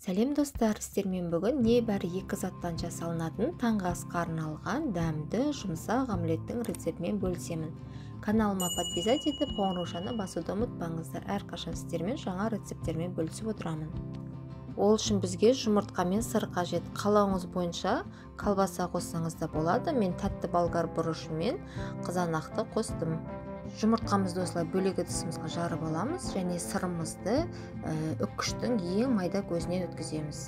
Сәлем достар, сіздермен бүгін небәрі екі заттан жасалынатын таңғы асқа арналған дәмді жұмсақ омлеттің рецептімен бөлісемін. Каналыма подписать етіп, қоңыраушаны басуды ұмытпаңыздар. Әрқашан сіздермен жаңа рецепттермен бөлісіп отырамын. Ол үшін бізге жұмыртқа мен сыр қажет. Қалауыңыз бойынша колбаса қоссаңыз да болады. Мен тәтті болгар бұрышы мен қызанақты қостым. Жұмыртқамызды осылай бөлек ыдысымызға жарып аламыз және сырымызды үккіштің ең майда көзінен өткіземіз.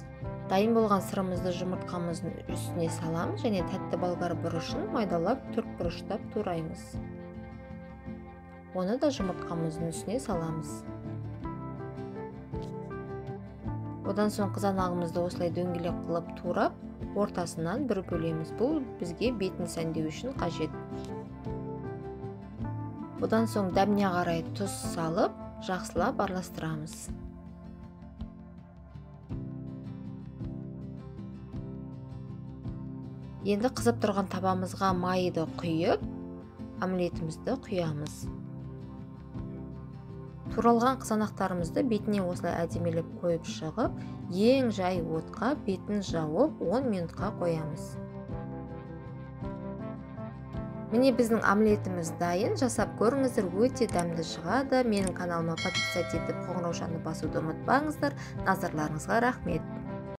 Дайын болған сырымызды жұмыртқамыздың үстіне саламыз және тәтті болгар бұрышын майдалап төрт бұрыштап тураймыз. Оны да жұмыртқамыздың үстіне саламыз. Одан соң қызанағымызды осылай дөңгелек қылып турап, ортасынан бір бөлеміз. Бұл бізге бетін сәндеу үшін қажет. Одан соң дәміне қарай тұз салып, жақсылап араластырамыз. Енді қызып тұрған табамызға майды құйып, омлетімізді құямыз. Туралған қызанақтарымызды бетіне осылай әдемілеп қойып шығып, ең жай отқа бетін жауып 10 минутқа қоямыз. Міне біздің омлетіміз дайын. Жасап көріңіздер, өте дәмді шығады. Менің каналыма подписать етіп, қоңыраушаны басуды ұмытпаңыздар. Назарларыңызға рахмет.